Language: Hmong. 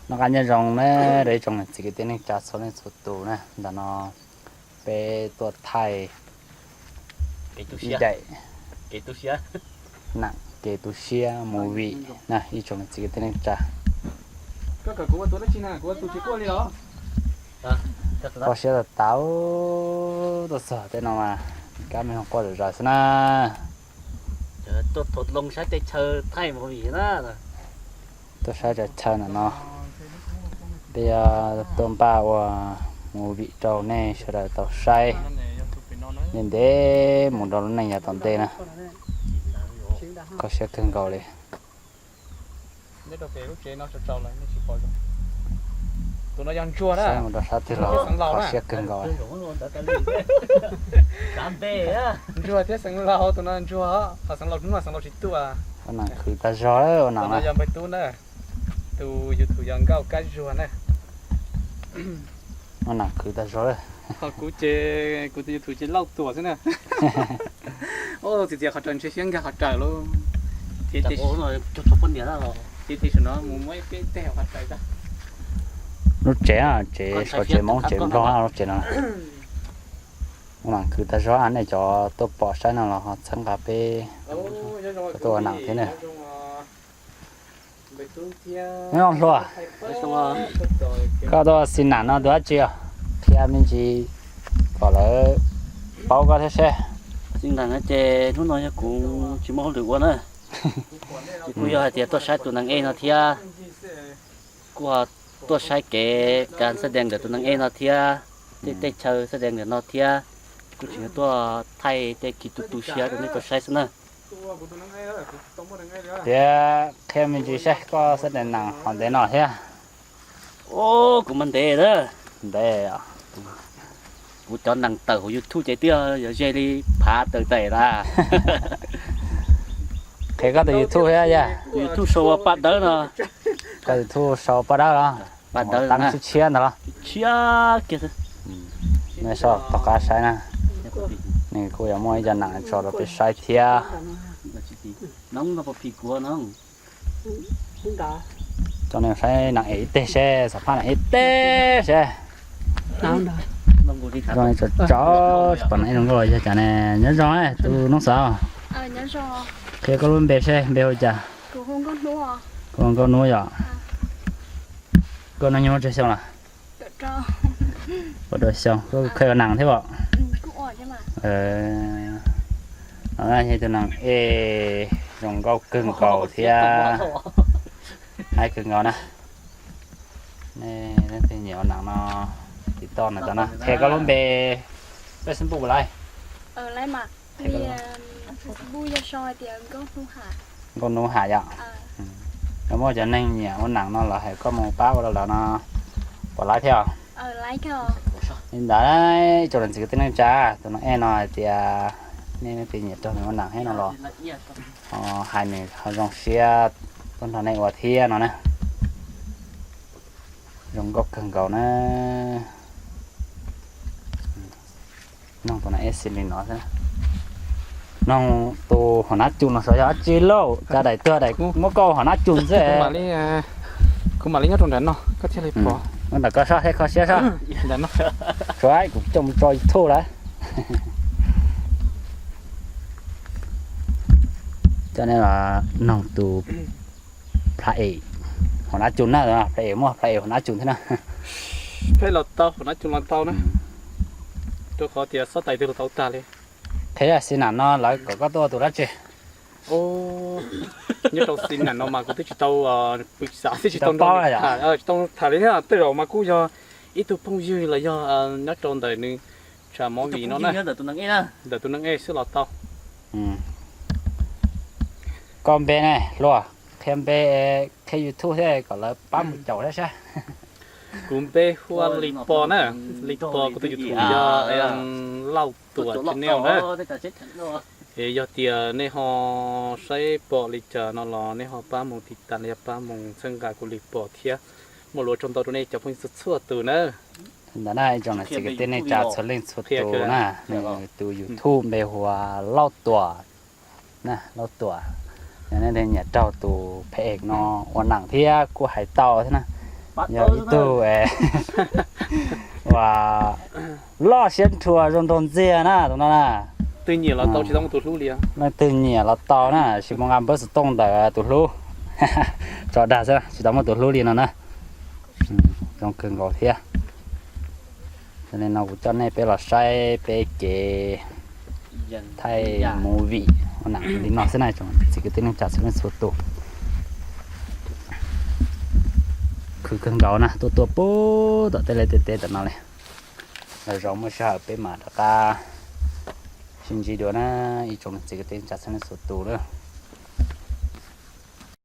Noj qab nyob zoo na rau ib tsoom niam txiv kwv tij neej tsa txhua leej txhua tus na. Ntawm no peb tuaj thaij ib daim nam kev tu siab movie na ib tsoom niam txiv kwv tij neej tsa. Kho siab tas tas tuaj txog tej no mas kab me ho quaj zom zaws xwb na. Tuaj saib teb chaws ntawm no, peb yuav tuaj npaj ua movie rau nej sawv daws tau saib ntev ntev mus rau lub neej yav tom ntej na. Kho siab kawg nkaus li. Tus no yog ntsuag na. Saib mus rau sab twg los kho siab kawg nkaus. Ntsuag thiab xeev laus, tus no ntsuag, ho xeev laus hnub no xeev laus tsis tuaj. Ua nam khwv tag zog ua nam na. Yog npawg Tub na, tus YouTube yog Nkauj Kab Zuag na. Ua nam khwv tag zog. Ho kuv ces kuv tus YouTube ces Lauj Tuam xwb na. Txiv txiv qhov raws ntshe siab nkag qhov raws lauj. Ces tias saum no mus muab ib peb teg qhov raws. Lub tsev, tsev suav tsev Hmoob tsev Nplog lub tsev no. Ua nam khwv tag zog, nej cov tuaj pom saib no los ho txhawb nqa peb cov tuaj ua nam thiab na. Nyob zoo hluas, koj tuaj xi nam no tus dab tsi os? Qhia me ntsis kom lawv paub koj thiab seb. Xi nam no ces hnub no yog kuv tsis muaj hauj lwm ua na, ces kuj yog hais tias tuaj saib tus neeg ej no thiab, kuj ho tuaj saib kev kas xab dees ntawm tus neeg ej no thiab, tej teb chaws xab dees ntawm no thiab, kuj tseem yog tuaj thaij tej khiv tu tu siab rau nej tau saib xwb na. Tias qhia me ntsis saib koj xab dees nam ho ntev no thiab. Kuv mas ntev na. Ntev. Kuv cov nees tawm hauv YouTube ces twb yog ze li phav tawm daim lawm. Qhia koj tus YouTube thiab yog? Tus YouTube sau ua Paj Dawb no. Koj YouTube sau Paj Dawb los? Paj Dawb tab tshiab tshiab ntawd los? Tshiab kiag. Nej soj tom qab saib na. Nws kuj yuav muaj ib co nam tso rau peb saib thiab. Coj nej saib nam es ib teg seb, xam phaj nam ib teg seb. Zoo li tso tso, tsis pom nam ej zoo nkauj los yog cas ne. Nyob zoo tus noob xav. Qhia koj lub npe seb npe hu cas? Koj hu Nkauj Hnub yom? Koj hnub nyoog tsawg xyoo lawm? Ua rau xyoo, koj kheev ua nam thiab os? No yog tus nam es zoo nkauj kawg nkaus thiab. Haib kawg nkaus na. Nej leej twg nyiam ua nam no tiv toj nws tau na. Qhia koj lub npe Facebook lawm. Nkauj Hnub Ham yom. Yog muaj cov neeg nyiam ua nam no los hais koj mus pab ua rau lawv no, puas laib thiab? Li ntawd, ib tsoom niam txiv kwv tij neej tsa, tus no ej no hais tias nej leej twg nyiam raug nws ua nam thiab no los ho hais nws ho zoo siab tuaj nrog nej ua thiab no na. Zoo nkauj kawg nkaus na. Noog tus no ej xws li no xwb. Noog tus hauv nab cum no xyov yog dab tsi lauj, cas daim tuag daim muab koj hauv nab cum xwb. Kuv mam li nyob rau nram no koj thiaj li pom. Ntawm koj soj thiab kho siab soj. Tsuav kuv coj mus tso YouTube lawm. Coj nej los noog tus pla es hauv nab cum na, pla es muaj pla es hauv nab cum thiab na. Peb los tau hauv nab cum los tau na, rau qhov tias xob tais twg los tau tag li. Qhia xi nam no lawv kom koj tuaj ua tus dab tsi? Nyob rau xi nam no mas kuv twb tsis tau pw xav thiab tsis tau nrog nws tham, tsis tau tham li thiab, tej zaum mas kuj yog ib tug phooj ywg los yog nyob rau ntawm nws tsam movie no na, ntawm tus neeg ej xwb los tau. Koj npe ne hluas, qhia npe, qhia YouTube thiab kom lawv pab mus caum thiab seb. Kuv npe hu ua Lis Pos na, Lis Pos, kuv tus YouTube yog Lauj Tuam channel na. Es yog tias nej ho saib pom li cas no los nej ho pab mus tiv tas los yog pab mus txhawb nqa kuv Lis Pos thiab. Muaj lus ua tsaug ntau rau nej cov phooj ywg txhua txhua tus na. Ntawd na ib tsoom niam txiv kwv tij neej tsa txhua leej txhua tus na, nws tus YouTube npe hu ua Lauj Tuam na, Lauj Tuam. Yog nej leej twg nyiam raug tus pha es no ua nam thiab kuj hais tau thiab na. Yog ib tug uas loj siab nrhua zoo nraug ntxiag na tus no na. Leej twg nyiam los tau na, sis mus nqa npawb xov tooj ntawm tus hlub. Tso dag xwb, tsis tau muaj tus hlub li no na. Zoo kawg nkaus thiab. Yog li no kuv coj nej peb los saib peb kev thaij movie ua nam li no xwb na tsoom txiv kwv tij neej tsa txhua leej txhua tus. Khwv kawg nkaus na, tuaj tuaj puag tom tej liaj tej teb tom no li. Lwm zaus muaj sij hawm peb mam rov qab sib ntsib dua na ib tsoom txiv kwv tij neej tsa txhua leej txhua tus na.